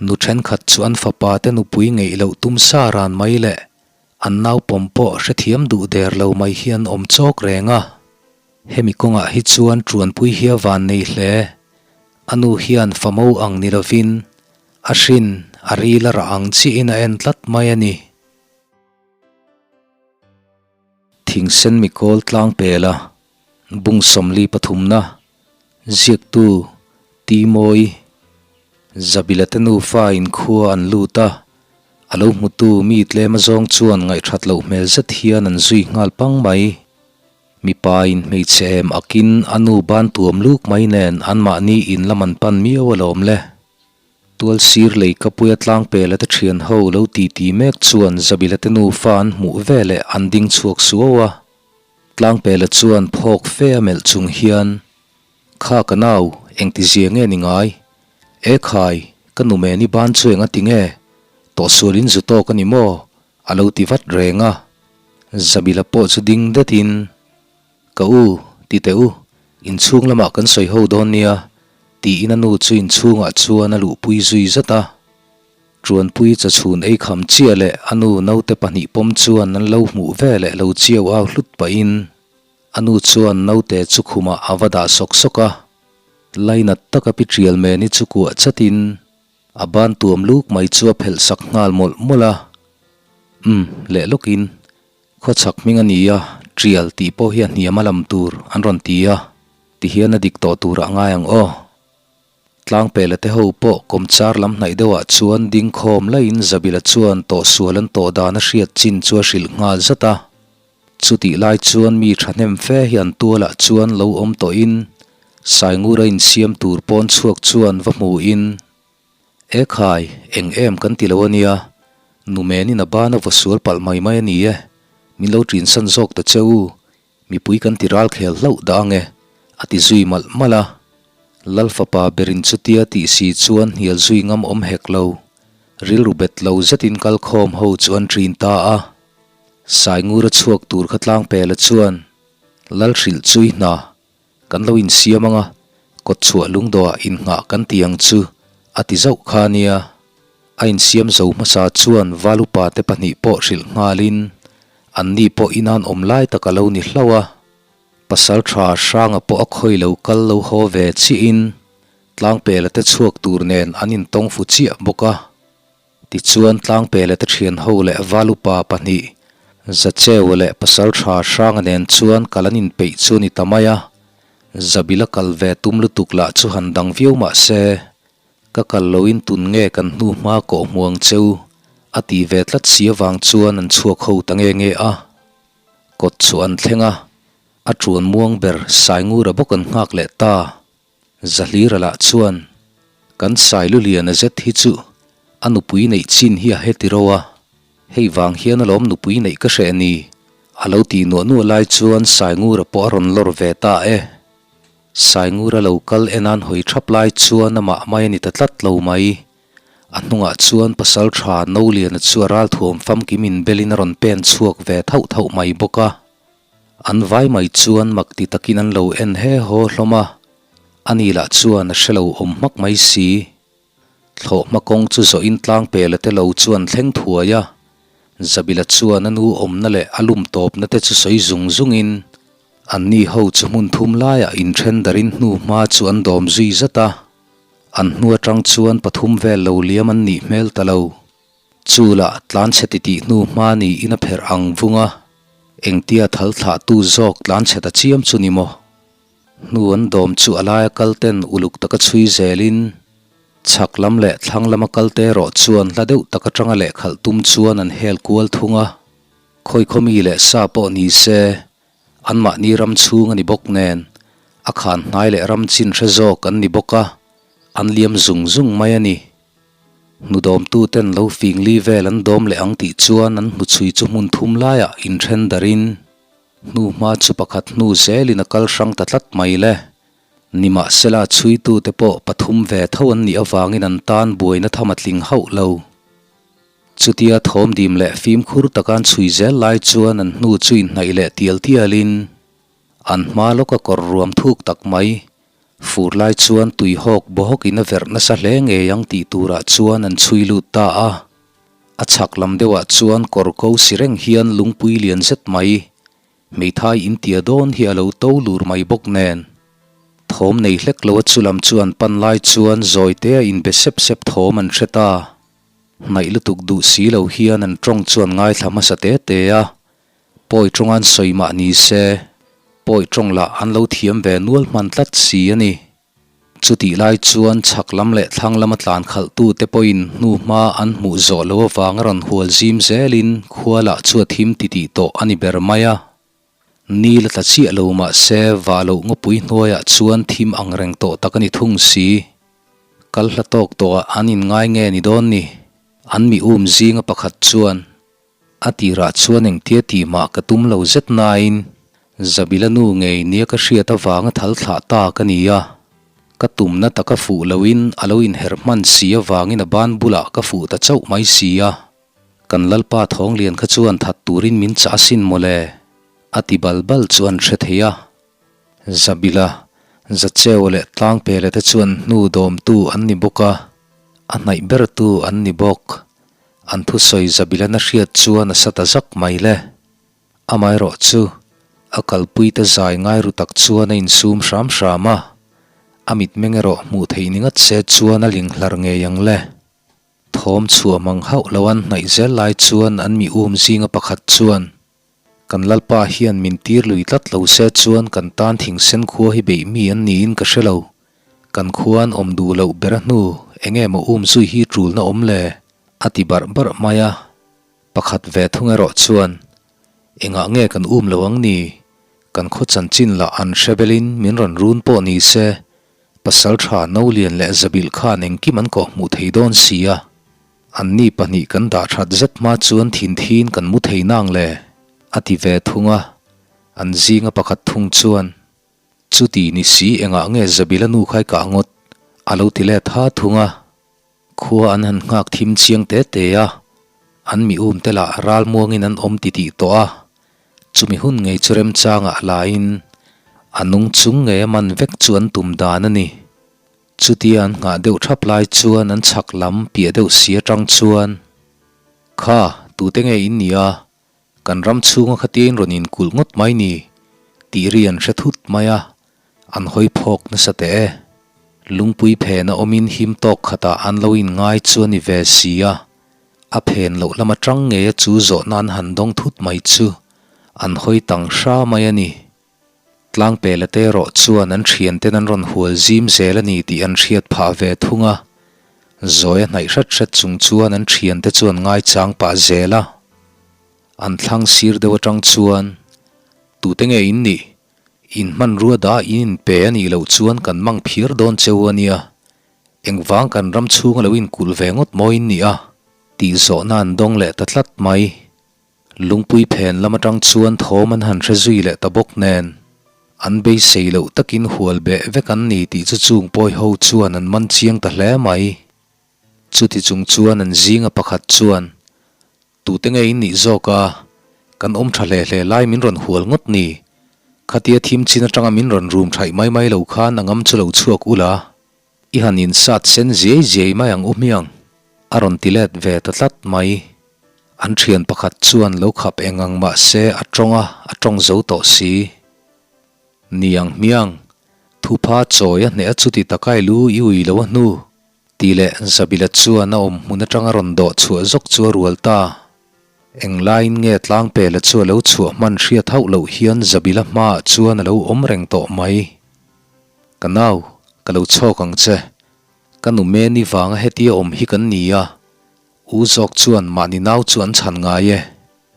Nu thenkhat chu an fapa te nupui ngeih loh tum sa ran mai leh an naupawm pawh hrethiam duh der lo mai hi an awm chawk reng a. Hemi kawngah hi chuan Ṭuanpui hi a van nei hle. A nu hian famo ang ni lovin a hrin a ril a rah ang chiahin a en tlat mai a ni. Thingsen mikawl tlang pela bung sawmli pathumna ziaktu Timawi Zabila te nufa in khua an lut a, a lo hmutu mi tlem azawng chuan ngaihthat loh hmel zet hian an zui nghal pang mai. Mipa in hmeichhe em akin a nu ban tuam luk mai nen anmahni in lam an pan miau alawm le. Tual sir lei kapuia tlangpela te thian ho lo ti ti mek chuan Zabila te nufa an hmuh veleh an ding chhuak suau a. Tlangpela chuan phawk fe a melh chung hian, Kha ka nau, engti zia nge ni ngai? E khai, ka nu meni ban chu eng a ti nge? Tawhsual in zu tawk a ni maw? A lo ti vat reng a. Zabila pawh chu ding detin, Ka u, ti teh u, inchhung lamah kan sawi ho dawn nia, tiin a nu chu inchhungah chuan a luhpui zui zat a. Ṭuanpui chachhun ei kham chiah leh a nu naute pahnih pawm chuan an lo hmuh ve leh lo chiau au hlut pahin a nu chuan naute chu khumah a va dah sawk sawk a. Lainat taka pi ṭial meni chu kuah chatin a ban tuam luk mai chu a phelh sak nghal mawlh mawlh a. Umm, leh lawkin Khawchhak hming a ni a, Trial tih pawh hi a hniam a lam tur an rawn ti a, tihian a dik tawh turah ngai ang aw. Tlangpela te ho pawh kawmchar lam hnaih deuhah chuan ding khawm laiin Zabila chuan tawhsual an tawh dan a hriat chin chu a hrilh nghal zat a. Chutih lai chuan mi thahnem fe hi an tualah chuan lo awm tawhin Saingura insiam tur pawn chhuak chuan va hmuhin, E khai, eng em kan ti lo a nia, nu menin a ban a vaw sual palh mai mai a ni e, min lo ṭin san zawk ta che u, mipui kan ti ral khel hlauh dah ang e, a ti zui malh malh a. Lal fapa berin chutia tih si chuan hnial zui ngam awm hek lo, rilru bet lo zetin kal khawm ho chu an ṭin ta a. Saingura chhuak tur kha tlangpela chuan Lal hrilh chui hna Kan lo insiam ang a, kawtchhuah lungdawhah innghah kan ti ang chu, a ti zauh kha a nia. A insiam zo hmasa chuan Valupa te pahnih pawh hrilh nghalin, anni pawh inan awm lai tak a lo ni hlauh a. Pasal tha Hranga pawh a khawi lo kal lo haw ve chiahin, Tlangpela te chhuak tur nen an intawng fu chiah bawk a. Tichuan Tlangpela te thian ho leh Valupa pahnih, Zacheua leh Pasaltha Hranga nen chuan kal an inpeih chu a ni ta mai a. Zabila kal ve tum lutuk lah chu han dang viau mah se, Ka kal loin tun nge kan hnu hma kawh hmu ang cheu, a ti ve tlat si avang chuan an chhuak ho ta nge nge a. Kawt chu an thleng a, a ṭuan muang ber Saingura bawk an nghak leh ta. Zahlira lah chuan, Kan Sailuliana zet hi chu a nupui neih chin hi a heti ro a, hei vang hian alawm nupui neih ka hreh ni, a lo ti nuah nuah lai chuan Saingura pawh a rawn lawr ve ta e. Saingura lo kal en an hawi thap lai chuan amah mai a ni ta tlat lo mai. A hnungah chuan pasal tha Noliana chu a ralthuam famkim inbelin a rawn pen chhuak ve thauh thauh mai bawk a. An vai mai chuan mak ti takin an lo en he haw hlawm a, ani lah chuan a hre lo awm hmak mai si. Thlawh hma kawng chu zawhin tlangpela te lo chuan thleng thuai a, Zabila chuan a nu awmna leh a lum tawpna te chu sawi zung zungin anni ho chu hmun thum laiah inthen darin hnu hma chu an dawm zui zat a, an hnu atang chuan pathum vel lo liam an nih hmel ta lo. Chu lah tlanchhe titih hnu hma niin a pherh ang vung a, engtia thal thlahtu zawk tlanchhe ta chiam chu ni maw? Hnu an dawm chu a laia kal ten uluk taka chhui zelin, chhak lam leh thlang lama kalte erawh chuan hla deuh tak atanga lehkhalh tum chuan an hel kual thung a, khawikhaw mi leh sa pawh ni se, anmahni ram chhung a ni bawk nen, a khan hnai leh ram chin hre zawk an ni bawk a, an liam zung zung mai a ni. Hnudawmtuten lo fing li vel an dawm leh ang tih chuan an hnuchhui chu hmun thum laiah inthen darin hnu hma chu pakhat hnu zelin a kal hrang ta tlat mai le. Nimahsela chhuitute pawh pathum ve tho an nih avangin an tan buaina tham a tling hauh lo. Chutia thawmdim leh fimkhur taka an chhui zel lai chuan an hnu chu inhnaih leh tial tialin an hma lawka kawr ruam thuk tak mai. Fur lai chuan tui hawk bawhawk in a verh nasa hle ngei ang tih turah chuan an chhui lut ta a. A chhak lam deuhah chuan kawr ko si reng hian lungpui lian zet mai, hmeithai intia dawn hi a lo to lur mai bawk nen. Thawm nei hlek lo a chulam chu an pan lai chuan zawitea inbe sep sep thawm an hre ta. Hnaih lutuk duh si lo hian an tawng chu an ngaithla hmasa te te a, pawi tawng an sawi mah ni se, pawi tawng lah an lo thiam ve nual hman tlat si a ni. Chutih lai chuan chhak lam leh thlang lama tlan khalh tu te pawhin hnu hma an hmuh zawh loh avanga rawn hual zim zelin khua lah chu a thim titih tawh a ni ber mai a. Ni la tla chiah lo mah se vah loh ngawpui hnuaiah chuan thim ang reng tawh tak a ni thung si. Kal hla tawk tawhah an inngai nge ni dawn ni? An mi um zinga pakhat chuan a tirah chuan engtia tih mah ka tum lo zet nain Zabila nu ngei nia ka hriat avanga thal thlah ta ka ni a. Ka tumna taka fuh loin a lo inher hman si avangin a ban bulah ka fuh ta chauh mai si a. Kan Lalpa Thawnglian kha chuan that turin min chah asin mawle, a ti bal bal chu an hre thei a. Zabila, Zacheu leh Tlangpele te chuan hnu dawmtu an ni bawk a, a hnaih bertu an ni bawk. An thusawi Zabilana hriat chuan a sa ta zak mai le. Amaherawh chu, a kalpuite zai ngai ru tak chuan a insum hram hram a, a mitmeng erawh hmuh theih ni ngat se chuan a ling hlar ngei ang le. Thawm chhuah mang hauh lo an hnaih zel lai chuan an mi um zinga pakhat chuan, Kan Lalpa hian min tir lui tlat lo se chuan kan tan thingsen khua hi beih mi an niin ka hre lo. Kan khua an awm duh loh ber a hnu, enge maw um zui hi tulna awm le? a ti barh barh mai a. Pakhat ve thung erawh chuan, Engah nge kan um lo ang ni? Kan khaw chanchin lah an hre belin min rawn run pawh ni se, Pasal tha no lian leh zabilh khan engkim an kawh hmuh thei dawn si a, anni pahnih kan dah that zet hma chuan thinthin kan mu thei nang le, a ti ve thung a. An zinga pakhat thung chuan, Chuti ni si engah nge zabilh a nu khai kah ngawt? a lo ti let ha thung a. Khua an han nghak thim chiang te te a, an mi um te lah ral muangin an awm titih tawh a, chumi hun ngei chu remchangah laiin a nung chung ngei a man vek chu an tum dan a ni. Chutia an nghah deuh thap lai chuan an chhak lam piah deuh si atang chuan, Kha, tute nge in ni a? Kan ram chhunga khatia in rawn inkulh ngawt mai ni tih ri an hre thut mai a, an hawi phawk nasa teh e. Lungpui phena awmin him tawk khatah an lo inngai chu a ni ve si a, a phen loh lam atang ngeia chu zawhna an han dawng thut mai chu an hawi tang hra mai a ni. Tlangpela te erawh chuan an thianten an rawn hual zim zel a ni tih an hriat phah ve thung a, Zawia hnaih hret hret chung chuan an thiante chu an ngaichang pah zel a. An thlang sir deuh atang chuan, Tute nge in nih? In hmanrua dah in inpe a nih loh chuan kan mang phir dawn cheu a nia. Engvang kan ram chhunga lo inkulh ve ngawt maw in nih a? Tih zawhna an dawng leh ta tlat mai. Lungpui phen lam atang chuan thawm an han hre zui leh ta bawk nen, an beisei loh takin hual beh vek an ni tih chu chung pawi ho chuan an man chiang ta hle mai. Chuti chung chuan an zinga pakhat chuan, Tute nge in nih zawk a, kan awm tha hle hle lai min rawn hual ngawt ni? Khatia thim chin atanga min rawn rum thaih mai mai lo khan a ngam chu lo chhuak ula, I han insat sen ziai ziai mai ang u hmiang, a rawn ti let ve ta tlat mai. An thian pakhat chuan lo khap eng ang mah se a tawng a, a tawng zo tawh si. Ni ang hmiang, thupha chawi a hneh a chuti takai lu i ui lo a hnu, tih leh Zabila chuan a awm hmun atanga rawn dawh chhuah zawk chu a rual ta. Englaiin nge Tlangpela chu a lo chhuah hman hriat hauh loh hian Zabila hmaah chuan a lo awm reng tawh mai. Ka nau, ka lo chhawk ang che. Ka nu Meni vanga hetia awm hi kan ni a, u zawk chuan mahni nau chu an chhan ngai e,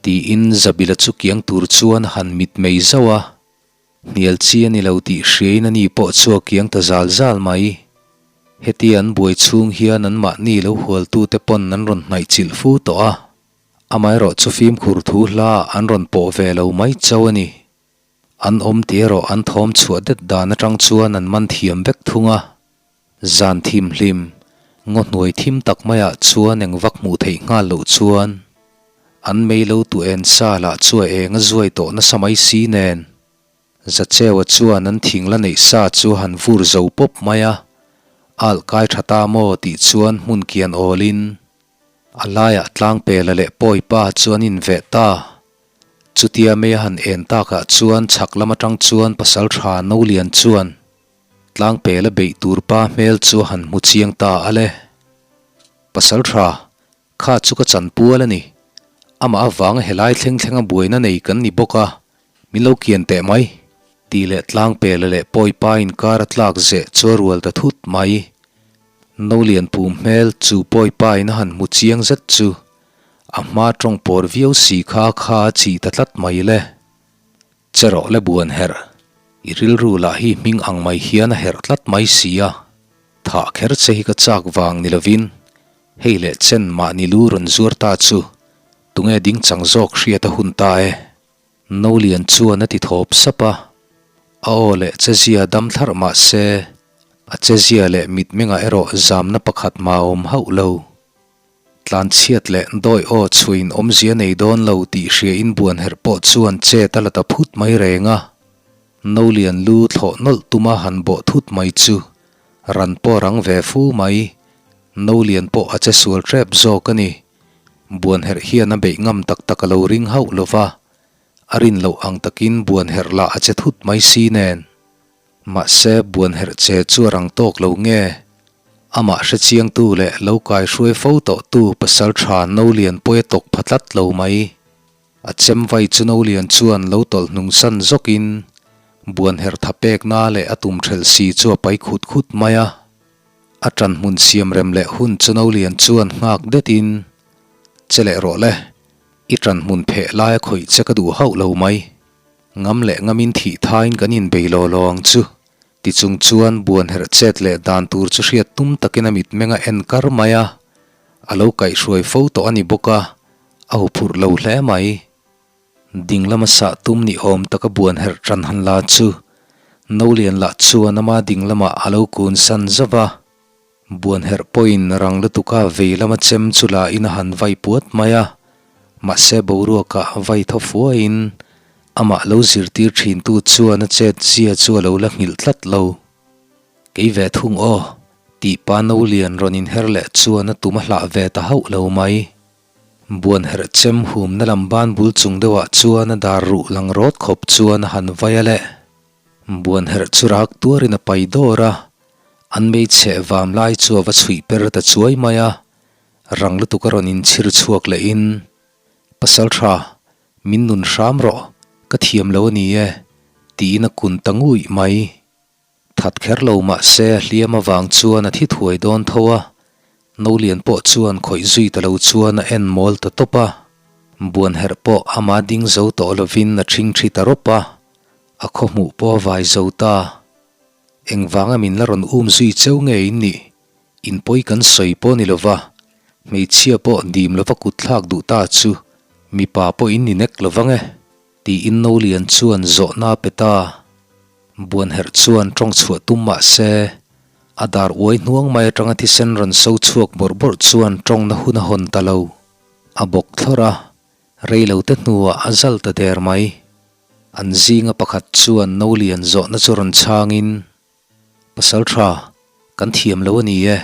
tiin Zabila chu kiang tur chuan a han mitmei zauh a. Hnial chi a ni lo tih hriain ani pawh chu a kiang ta zal zal mai. Hetia an buai chhung hian anmahni lo hualtute pawn an rawn hnaih chilh fu tawh a, amaherawh chu fimkhur thu hla an rawn pawh ve lo mai chauh a ni. An awm tih erawh an thawm chhuah det dan atang chuan an man thiam vek thung a. Zan thim hlim, ngaw hnuai thim tak maiah chuan eng vak hmuh theih nghal loh chuan an mei lo tu en sa lah chu a eng a zuai tawh nasa mai si nen. Zacheua chuan an thing la neih sa chu a han vur zo pawp mai a, alh kai tha ta maw tih chuan hmun kian awlin a laiah tlangpela leh pawipa chu an inveh ta. Chutia mei a han en takah chuan chhak lam atang chuan pasal tha Nolian chuan tlangpela beih tur pa hmel chu a han hmu chiang ta a le. Pasal tha, kha chu ka chanpual a ni. Amah avanga helai thleng thlenga buaina nei kan ni bawk a, min lo kian teh mai. Tih leh tlangpela leh pawipa inkar a tlak zeh chu a rual ta thut mai. Nolian pum hmel chu pawipa in a han hmu chiang zet chu A hma tawng pawr viau si kha kha a chih ta tlat mai le. Che rawh le buan herh. I rilru lah hi hming ang mai hian a herh tlat mai si a. Thah kher che hi ka chak vang ni lovin hei leh chen mahni lu rawn zuar ta chu tunge ding chang zawk hriat a hun ta e. Nolian chuan a ti thawp sap a, a aw leh chezia dam thlarh mah se a chezia leh mitmengah erawh zamna pakhat mah a awm hauh lo. Tlanchhiat leh dawi aw chhuiin awmzia nei dawn lo tih hria in buan herh pawh chuan chet a la ta phut mai reng a. Nolian lu thlawh nawlh tuma han bawh thut mai chu ran pawh rang ve fu mai. Nolian pawh a che sual tep zawk a ni. Buan herh hian a beih ngam tak tak a lo ring hauh lo va, a rin loh ang takin buan herh lah a che thut mai si nen. Mahse, buan herh che chu a rang tawk lo nge? Amah hre chiangtu leh lo kai hruai fo tawhtu pasal tha Nolian pawi a tawk pha tlat lo mai. A chem vai chu Nolian chuan lo tawlh hnung san zawkin buan herh tha pekna leh a tum thelh si chu a pai khut khut mai a. A tan hmun siam rem leh hun chu Nolian chuan nghak detin, Che leh rawh le, i tan hmun pheh laia khawih che ka duh hauh lo mai. Ngam leh ngamin thih thain kan inbei law law ang chu. Ti chung chuan buan herh chet leh dan tur chu hriat tum takin a mitmeng a en kar mai a, a lo kaihhruai fo tawh a ni bawk a, a huphurh lo hle mai. Ding lama sah tum ni awm taka buan herh tan han la chu Nolian lah chuan ama ding lamah a lo kun san zauh a. Buan herh pawhin rang lutuka vei lama chem chu la in a han vai puat mai a, mahse boruakah vai thaw fuaiin amah lo zirtir thintu chuan a chet zia chu a lo la nghilh tlat lo. Kei ve thung aw, tih pa no lian rawn inher leh chuan a tum a hlah ve ta hauh lo mai. Buan herh chem humna lam ban bul chung deuhah chuan a dar ruh lang rawt khawp chuan a han vai a le. Buan herh chu rak tuarin a pai dawr a, An hmeichhe vam lai chu a va chhuih per ta chuai mai a, rang lutuk a rawn inchhir chhuak lehin, Pasal tha, min nun hram rawh, ka thiam lo a ni e, tiin a kun ta nguih mai. That kher lo mah se a hliam avang chuan a thi thuai dawn tho a, Nolian pawh chuan khawih zui ta lo chuan a en mawl ta tawp a, buan herh pawh ama ding zo tawh lovin a ṭhing ṭhi ta rawp a, a khawhmuh pawh a vai zo ta. Engvanga min la rawn um zui cheu nge in nih? In pawi kan sawi pawh ni lova, hmeichhia pawh dim lova kut thlak duh ta chu mipa pawh in ni nek lovang e, tiin Nolian chuan zawhna a pe ta. Buanherh chuan tawng chhuah tum mah se, a dar uai hnuang mai atanga thisen rawn so chhuak bawrh bawrh chuan tawngna hun a hawn ta lo. A bawk thlawrh a, reilote hnuah a zal ta der mai. An zinga pakhat chuan no lian zawhna chu rawn chhangin, Pasal tha, kan thiam lo a ni e.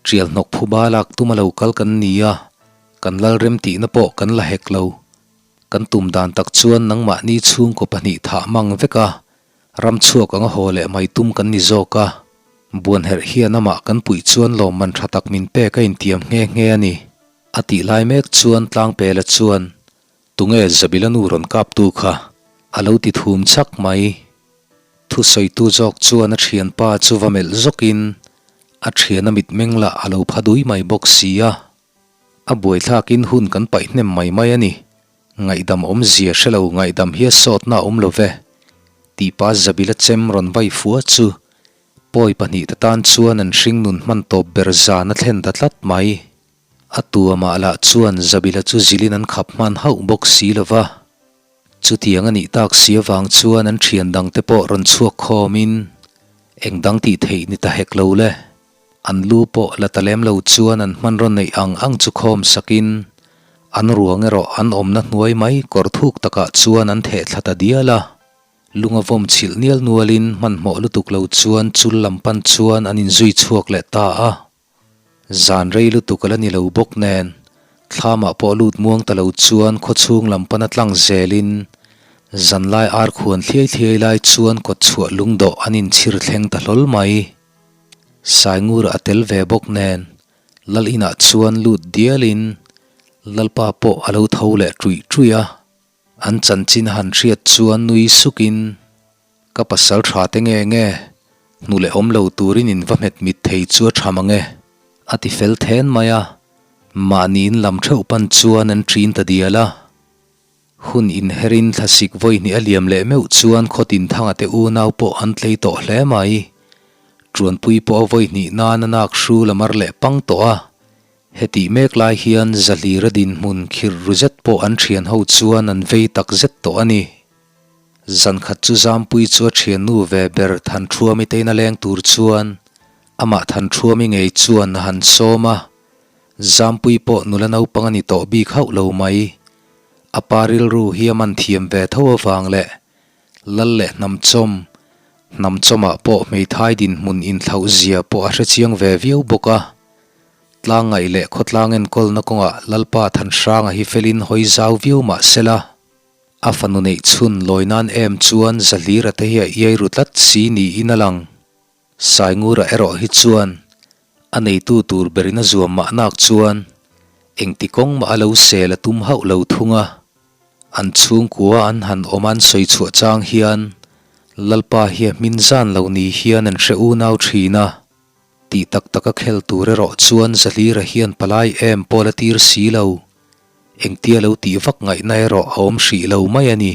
Tial hnawk phuba lak tuma lo kal kan ni a, kan lal rem tihna pawh kan la hek lo. Kan tum dan tak chuan nangmahni chhungkaw pahnih thah mang vek a, ram chhuak anga haw leh mai tum kan ni zawk a. Buanherh hian amah kan puih chuan lawmman tha tak min pek a intiam nghe nghe a ni. A tih lai mek chuan Tlangpela chuan Tunge Zabila nu rawn kaptu kha? A lo ti thum chak mai. Thusawitu zawk chuan a thianpa chu va melh zawkin a thiana mitmeng lah a lo pha dui mai bawk si a. A buaithlakin hun kan paih hnem mai mai a ni. Ngaihdam awmzia hre lo ngaihdam hi a sawtna a awm lo ve. Tihpa Zabila chem rawn vai fua chu pawi pahnihte tan chuan an hringnun hman tawp ber zan a thlen ta tlat mai. A tuamah lah chuan Zabila chu zilin an khap hman hauh bawk si lo va. Chutiang a nih tak si avang chuan an thian dangte pawh rawn chhuak khawmin eng dang tih theih ni ta hek lo le. An lu pawh la ta lem lo chuan an hmanraw neih ang ang chu khawm sakin an ruang erawh an awmna hnuai mai kawr thuk takah chuan an theh thla ta dial a. Lunga vawm chhilh nial nualin hmanhmawh lutuk lo chuan chul lam pan chuan an inzui chhuak leh ta a. Zan rei lutuk a la ni lo bawk nen, thlamah pawh lut muang ta lo chuan khawchhung lam pana tlang zelin zanlai ar khuan thliai thliai lai chuan kawtchhuah lungdawh an inchhir thleng ta hlawl mai. Saingura a tel ve bawk nen, Lal inah chuan lut dialin Lalpa pawh a lo tho leh ṭuih ṭuih a. An chanchin a han hriat chuan nui sukin, Ka pasal tha te nge nge, hnu leh awm lo turin in va hmet mit thei chu a tha mang e, a ti fel then mai a. Mahni in lam theuh pan chuan an ṭin ta dial a. Hun inherin thlasik vawihnih a liam leh meuh chuan khawtin thanga te unau pawh an tlei tawh hle mai. Ṭuanpui pawh a vawihnih nan a nak hrul a mar leh pang tawh a. Hetih mek lai hian Zahlira dinhmun khirh ru zet pawh an ṭhian ho chuan an vei tak zet tawh a ni. Zankhat chu Zampui chu a ṭhiannu ve ber Thanṭhuami tein a leng tur chuan amah Thanṭhuami ngei chuan a han sawm a. Zampui pawh nula naupang a ni tawh bik hauh lo mai. A pa rilru hi a man thiam ve tho avang leh Lal leh Hnamchawm, Hnamchawmah pawh hmeithai dinhmun inthlauh zia pawh a hrechiang ve viau bawk a. Tlangngaih leh khawtlang enkawlna kawngah Lalpa Thanhranga hi felin hawi zau viau mah sela, a fanu neih chhun lawi nan em chuan Zahlira te hi a iai ru tlat si niin a lang. Saingura erawh hi chuan a neitu tur berin a zuam mahnak chuan engti kawng mah a lo sel a tum hauh lo thung a. An chhungkua an han awm an sawi chhuah chang hian Lalpa hi a hmin zan lo ni hian an hre unau thin a. Tih tak taka khel tur erawh chuan Zahlira hian palai em pawh la tir si lo. Engtia lo tih vak ngaihna erawh a awm hrih lo mai a ni.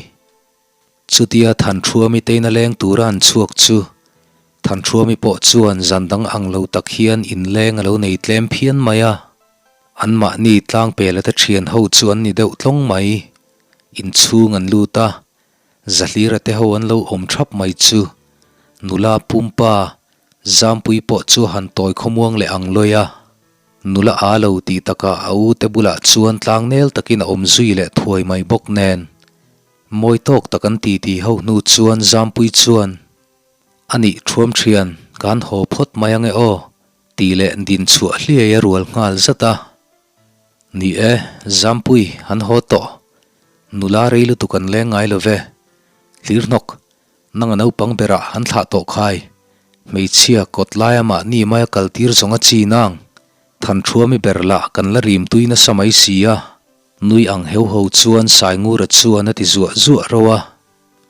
Chutia Thanṭhuami teina leng tura an chhuak chu Thanṭhuami pawh chuan zan dang ang lo tak hian inleng a lo nei tlem phian mai a. Anmahni tlangpela te ṭhian ho chu an ni deuh tlawng mai. Inchhung an lut a, Zahlira te ho an lo awm ṭhap mai chu nula pumpa Zampui pawh chu a han tawi khawmuang leh ang lawi a. Nula a lo tih takah a u te bulah chuan tlangnel takin a awm zui leh thuai mai bawk nen. Mawi tawk tak an ti ti ho hnu chuan Zampui chuan, A nih thuam thian, ka han haw phawt mai ange aw, tih leh din chhuah hliai a rual nghal zat a. Ni e, Zampui, han haw tawh. Nula rei lutuk an leng ngai lo ve. Hlir hnawk, nang a naupang berah han thlah tawh khai. Hmeichhia kawt laia mahni maia kaltir zawng a chi nang. Thanṭhuami ber lah kan la rim tui nasa mai si a. Nui ang heu ho chuan Saingura chuan a ti zuah zuah rauh a.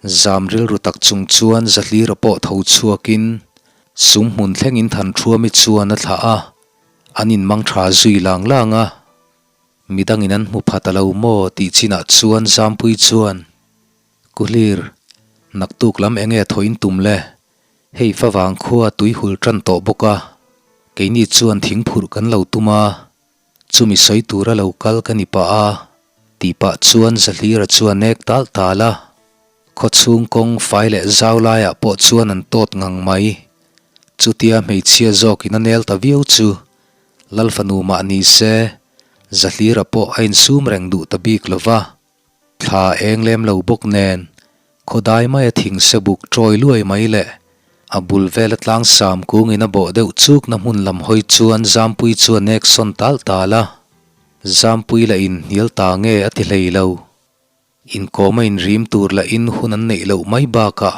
Zam rilru tak chung chuan Zahlira pawh tho chhuakin sum hmun thlengin Thanṭhuami chuan a thlah a, an inmang tha zui lang lang a. Midangin an hmu pha ta lo maw tih chinah chuan Zampui chuan, Kuhlir, naktuk lam enge thaw in tum le? Hei favang khua tui hul tan tawh bawk a, keini chuan thingphurh kan lo tum a. Chumi sawi tura lo kal ka ni pah a, tih pah chuan Zahlira chu a nek tal tal a. Khawchhung kawng fai leh zau laiah pawh chuan an tawt ngang mai. Chutia hmeichhia zawkin a nel ta viau chu Lal fanu mah ni se, Zahlira pawh a insum reng duh ta bik lo va. Thla eng lem lo bawk nen, khawdai maia thing se buk tawi luai mai leh a bul vela tlang sam kungin a bawh deuh chukna hmun lam hawi chuan Zampui chu a nek sawn tal tal a. Zampui lah in hnial ta nge a ti hlei lo. Inkawm a inrim tur lah in hun an neih loh mai bakah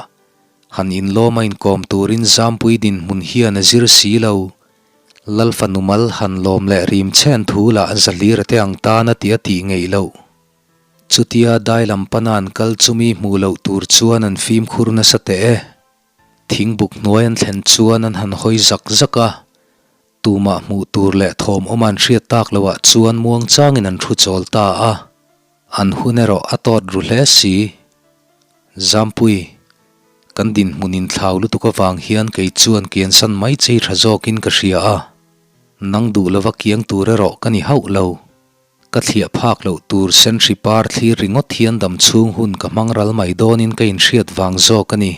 han inlawm a inkawm turin Zampui dinhmun hian a zir si lo. Lal fanu mal han lawm leh rim chhen thu lah Zahlira te ang tan a ti a tih ngeih loh. Chutia dai lam pana an kal chumi hmuh loh tur chuan an fimkhur nasa teh e. Thingbuk hnuai an thlen chuan an han hawi zak zak a, tumah hmuh tur leh thawm awm an hriat tak loah chuan muang changin an thu chawl ta a. An hun erawh a tawt ru hle si. Zampui, kan dinhmun inthlau lutuk avang hian kei chuan kiansan mai chei tha zawkin ka hria a, nang duh lova kiang tur erawh ka ni hauh lo. Ka thliah phak loh tur senhri par thlir ringawt hian dam chhung hun ka hmang ral mai dawnin ka inhriat vang zawk a ni,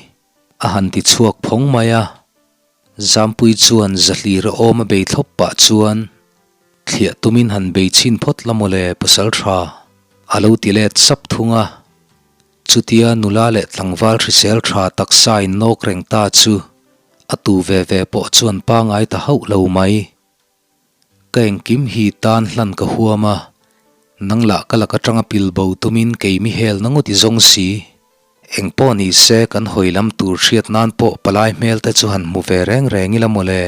a han ti chhuak phawng mai a. Zampui chuan Zahlira awm a bei thlawp pah chuan, Thliah tumin han bei chhin phawt la mawle pasal tha, a lo ti let sap thung a. Chutia nula leh tlangval hrisel tha taksa in nawk reng ta chu a tu ve ve pawh chuan pangai ta hauh lo mai. Ka engkim hi tan hlan ka huam a, nang lah ka lak atanga pil bo tumin kei mi hel na ngawt i zawng si. Engpawh ni se kan hawi lam tur hriat nan pawh palai hmel te chu han hmu ve reng reng ila mawle.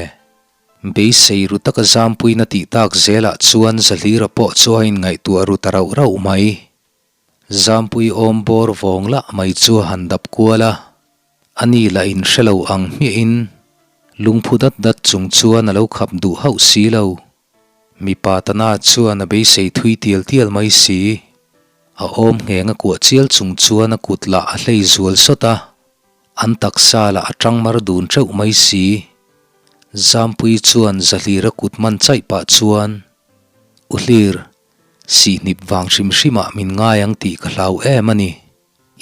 Beisei ru taka zampuina tih tak zelah chuan Zahlira pawh chu a inngaihtuah ru ta rauh rauh mai. Zampui awm bawr vawng lah mai chu a han dap kual a, a ni lah in hre lo ang hmiahin lungphu dat dat chung chuan a lo khap duh hauh si lo. Mipa tana chuan a beisei thui tial tial mai si. A awm ngheng a kuah chial chung chuan a kut lah a hlei zual sawt a, an taksa lah a tang mar dun teuh mai si. Zampui chuan Zahlira kut man chaih pah chuan, U Hlir, Sihnip vang hrim hrimah min ngai ang tih ka hlau em a ni.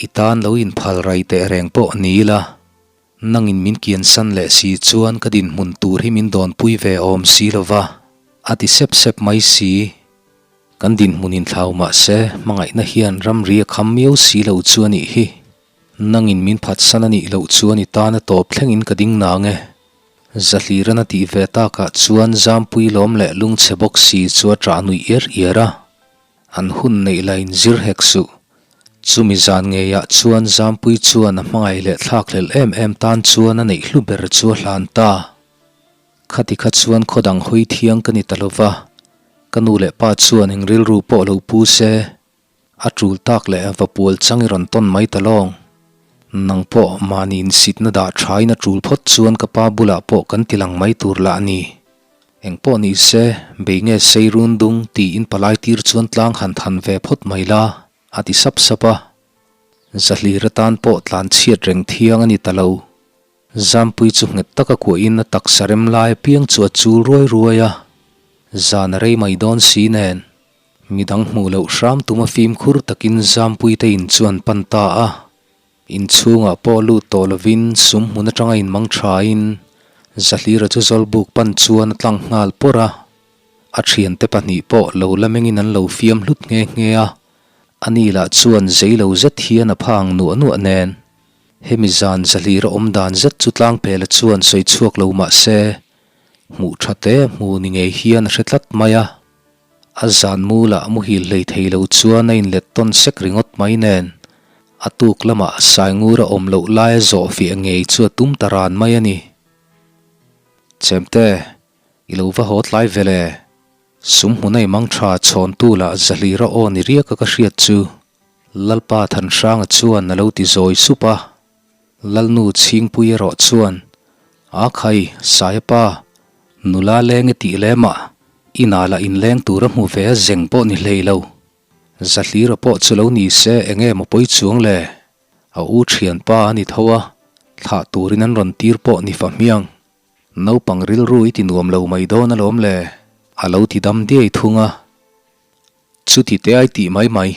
I tan lo inphal rai teh reng pawh ni ila, nangin min kiansan leh si chuan ka dinhmun tur hi min dawnpui ve awm si lo va, a ti sep sep mai si. Kan dinhmun inthlau mah se, hmangaihna hian ramri a kham miau si lo chu a nih hi. Nangin min phatsan a nih loh chuan i tan a tawp thlengin ka ding nang e. Zahliran a tih ve takah chuan Zampui lawm leh lungchhe bawk si chu a ṭah nuih iar iar a. An hun neih la inzir hek suh. Chumi zan ngeiah chuan Zampui chuan a hmangaih leh thlakhlelh em em tan chuan a neih hlu ber chu a hlan ta. Khati kha chuan khaw dang hawi thiang ka ni ta lo va, ka nu leh pa chuan eng rilru pawh lo pu se. A tul tak leh va pual chang i rawn tawn mai ta lawng. Nang pawh mahni insitna dah thain a tul phawt chuan ka pa bulah pawh kan ti lang mai tur lah a ni. Eng pawh ni se, bei nge sei run dung tiin palai tir chuan tlang han than ve phawt mai la, a ti sap sap a. Zahlir atan pawh tlan chhiat reng thiang a ni ta lo. Zampui chu nghet taka kuahin a taksa rem lai apiang chu a chul ruai ruai a, zan a rei mai dawn si nen. Midang hmuh loh hram tuma fimkhur takin Zampui te in chu an pan ta a, inchhungah pawh lut tawh lovin sum hmun atanga inmang thain Zahlira chu Zawlbuk pan chuan a tlang nghal pawrh a, a thiante pahnih pawh lo la mengin an lo fiam hlut nghe nghe a, ani lah chuan zei lo zet hian a pha ang nuah nuah nen. Hemi zan zahlir a awm dan zet chu Tlangpela chuan sawi chhuak lo mah se, hmuh tha te hmu ni ngei hian a hre tlat mai a. A zan mulah muhil hlei thei lo chuan a inlet tawn sek ringawt mai nen, a tuk lamah Saingur a awm loh laia zawh fiah ngei chu a tum ta ran mai a ni. Chemte, i lo va haw tlai vel e. Sum hmun a i mang tha chhawntu lah zahlir a aw ni riak a ka hriat chu. Lalpa Thanhranga chuan a lo ti zawi sup a, Lalnu Chhingpui erawh chuan, A khai, Saia pa, nula leng i tih lem a, inah lah inleng tur a hmu ve a zeng pawh ni hlei lo. Zahlira pawh chu lo ni se eng nge maw pawi chuang le? A u thianpa a ni tho a, thlah turin an rawn tir pawh ni fa hmiang. Naupang rilru i ti nuam lo mai dawn alawm le, a lo ti dam diai thung a. Chuti te ai tih mai mai,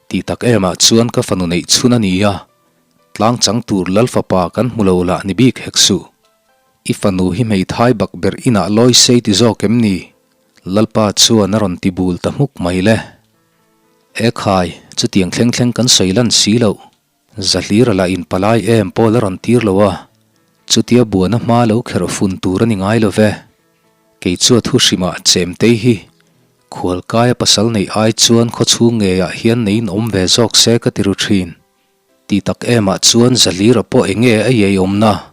tih tak emah chuan ka fanu neih chhun a ni a, tlang chang tur Lal fapa kan hmu lo lah ni bik hek suh. I fanu hi hmeithai bak ber inah lawi sei ti zawk em ni? Lalpa chuan a rawn ti bul ta hmuk mai le. E khai, chutiang thleng thleng kan sawi lan si loh. Zahlira lah in palai em pawl a rawn tir lo a, chutia buana hma lo kherh fun tur a ni ngai lo ve. Kei chu a thu hrimah Chemtei hi khualkaia pasal neih ai chuan khawchhung ngeiah hian neiin awm ve zawk se ka ti ru thin. Ti tak emah chuan Zahlira pawh eng nge a iai awmna?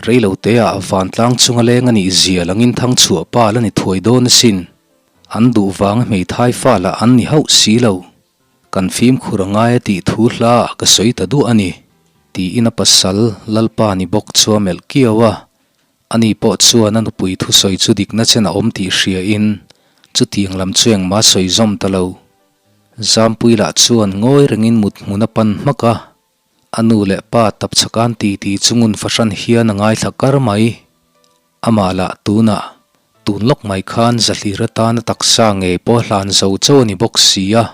Reiloteah vantlang chunga leng a nih zia langin thangchhuah pa la ni thuai dawn asin. An duh vanga hmeithai fa lah an ni hauh si lo. Kan fimkhur a ngai a tih thu hla ah ka sawi ta duah a ni, tiin a pasal Lalpa ni bawk chu a melh kiau a. Ani pawh chuan a nupui thusawi chu dikna chen a awm tih hriain chutiang lam chu engmah a sawi zawm ta lo. Zampui lah chuan ngawi rengin mut hmun a pan hmak a, a nu leh pa tapchhakan titi chu ngun fahran hian a ngaithla kar mai. Amah lah tunah, tun lawk mai khan Zahlir atana taksa ngei pawh hlan zo chauh a ni bawk si a.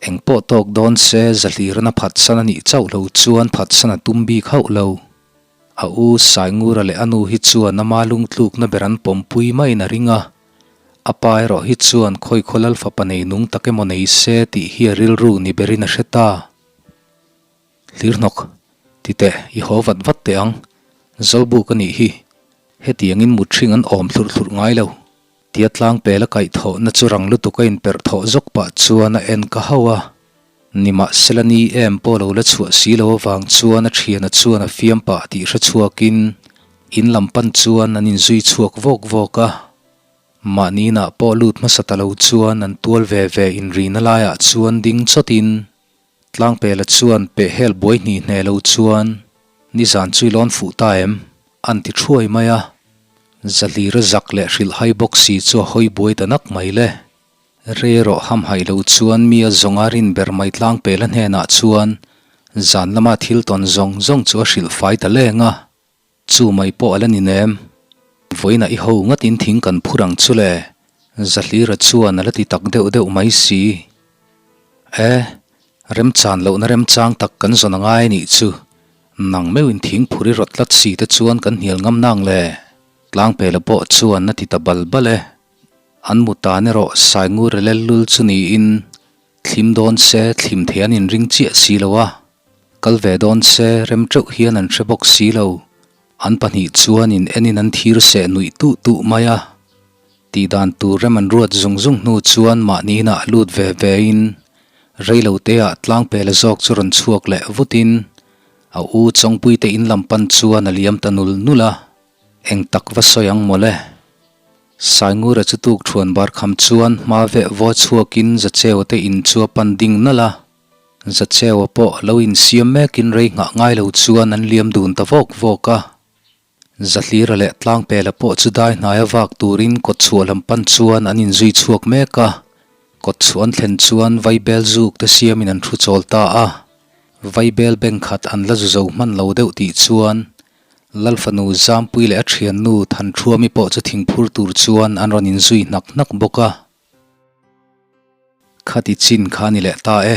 Eng pawh tawk dawn se Zahlirana phatsan a nih chauh lo chuan phatsan a tum bik hauh lo. A u Saingura leh a nu hi chuan ama lungtlukna ber an pawmpui maiin a ring a. A pa erawh hi chuan khawi khaw Lalfapa nei nung tak emaw nei se tih hi a rilru ni berin a hre ta. Hlirhnawk, ti teh, i haw vat vat teh ang. Zawlbuk a nih hi. Hetiangin mutthring an awm thlurh thlurh ngai lo. Tia tlangpel a kaihthawhna chu rang lutuk a inperh thawh zawk pah chuan a en ka hauh a. Nimahsela ni em pawh lo la chhuah si lo avang chuan a thiana chuan a fiam pah tih hre chhuakin in lam pan chuan an inzui chhuak vawk vawk a. Mahni inah pawh lut hmasa ta lo chuan an tual ve ve inrina laiah chuan ding chawtin Tlangpela chuan pehhel buai hni hne lo chuan nizan chu i lawn fuh ta em? an ti thuai mai a. Zahlira zak leh hrilhhai bawk si chu a hawi buai ta nak mai le. Rei erawh hamhaih lo chuan mi a zawnga rin ber mai Tlangpela hnenah chuan zan lama thil tawn zawng zawng chu a hrilh fai ta leng a. Chu mai pawh a la ni nem. Vawiinah i ho ngatin thing kan phur ang chu le, Zahlira chuan a la ti tak deuh deuh mai si. E, remchan lohna remchang tak kan zawn a ngai a nih chu. Nang meuhin thing phur i rawt tlat si te chuan kan hnial ngam nang le. Tlangpela pawh chuan a ti ta bal bal e. An mu tan erawh Saingura lellul chu niin Thlim dawn se thlim thei an inring chiah si lo a, kal ve dawn se rem teuh hian an hre bawk si lo. An pahnih chuan in enin an thir seh nuih tuh tuh mai a. Tih dan tur rem an ruat zung zung hnu chuan mahni inah lut ve ve in rei lo te ah tlangpela zawk chu rawn chhuak leh vut in a u Chawngpui te in lam pan chuan a liam ta nul nul a. Eng tak va sawi ang mawle. Saingura chu tuk thuan bar kham chuan hma veh vaw chhuakin Zacheua te in chu a pan ding nalh a. Zacheua pawh lo insiam mekin rei nghah ngai lo chuan an liam dun ta vawk vawk a. Zahlira leh Tlangpela pawh chu dai hnaia vak turin kawtchhuah lam pan chuan an inzui chhuak mek a. Kawtchhuah an thlen chuan Vaibel zuk te siamin an thu chawl ta a. Vaibel beng khat an la zu zo hman lo deuh tih chuan Lalfanu Zampui leh a thiannu Thanṭhuami pawh chu thingphur tur chuan an rawn inzui hnak hnak bawk a. Khati chin kha a ni leh ta e.